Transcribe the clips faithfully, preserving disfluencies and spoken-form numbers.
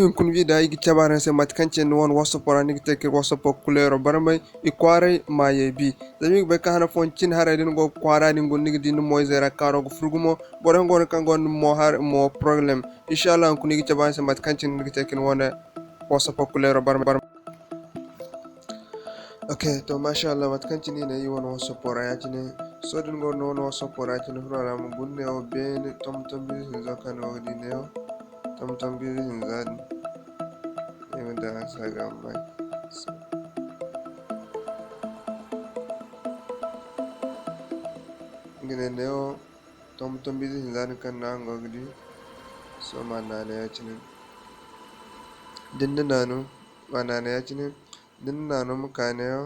Hunkuna video ra, i ga cabe araŋ se mate kaŋ cine ni wane WhatsApp ra, ni ga te ka WhatsApp kuleero barmay, i kwaaray ma ye bi. Zama i ga bay kaŋ han fooyaŋ cin haray da ni go ga kwaara din guna, ni ga di ni mo-izey ra kaaro ga furo gumo. Boro yaŋ go no kaŋ gonda mo har, mo problem. Inshallah, hunkuna i ga cabe araŋ se mate kaŋ cine ni ga te ka ni wane WhatsApp kuleero barmay. Ok, to, masha Allah, mate kaŋ cine i ne i wane WhatsApp ra ya-cine. Sohõ da ni go no ni wane WhatsApp ra ya-cine, furo ra ma guna neewo beene, tomtom biize hinza kaŋ ni go ga di neewo. Tomtom biize hinza din. Ay ma daŋ a se a ga may. Nga ne neewo, tomtom biize hinza din kaŋ no araŋ go ga di. Sohõ ma naanu ya-cine. Da ni na naanu, ma naanu ya-cine. Da ni na naanu ma ka neewo.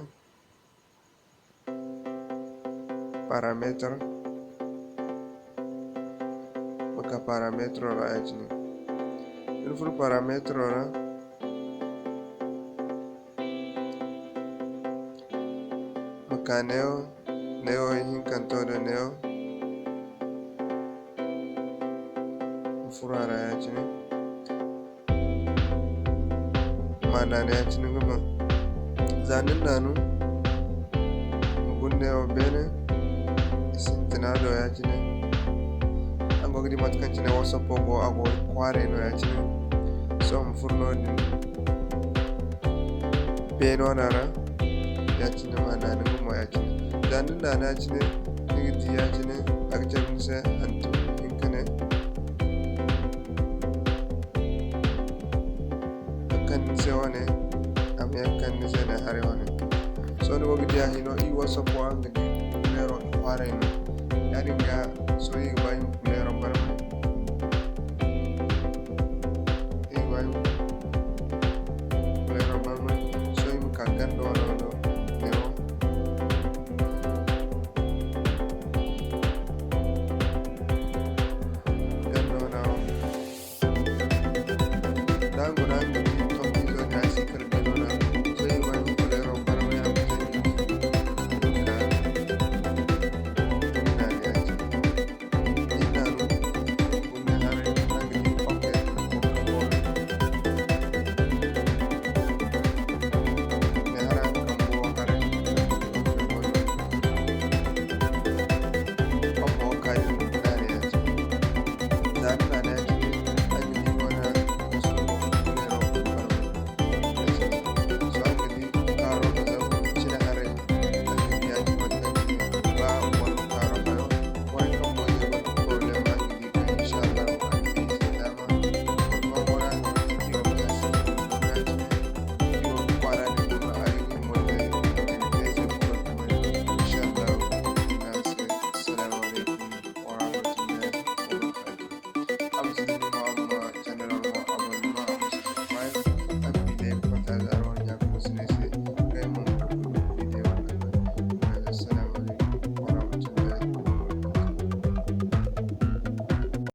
Paramètre. Ma ka paramètre ra ya-cine. Da ni furo paramètre ra, ma ka neewo, neewo ihinkanto do neewo. Ma furo a ra ya-cine. Ma naanu ya-cine nga boŋ. Za ni na naanu, ma guna neewo beene, i sintina do ya-cine. Araŋ go ga di mate kaŋ cine WhatsApp go, a go ga kwaaray no ya-cine. Sohõ ma furo noodin beene wana ra, ya-cine ma naanu nga mo ya-cine. Za ni na naanu ya-cine, ni ga di ya-cine, a ga cabe ni se hantum hinka ne. Kaŋ ni se wane, a ma ye kaŋ ni se ne haray wane. Sohõ ni go ga di a hino, i WhatsApp wo araŋ ga di kuleero i kwaaray no. Ya-din ga, sohõ i ga ba i ma kuleero barmay.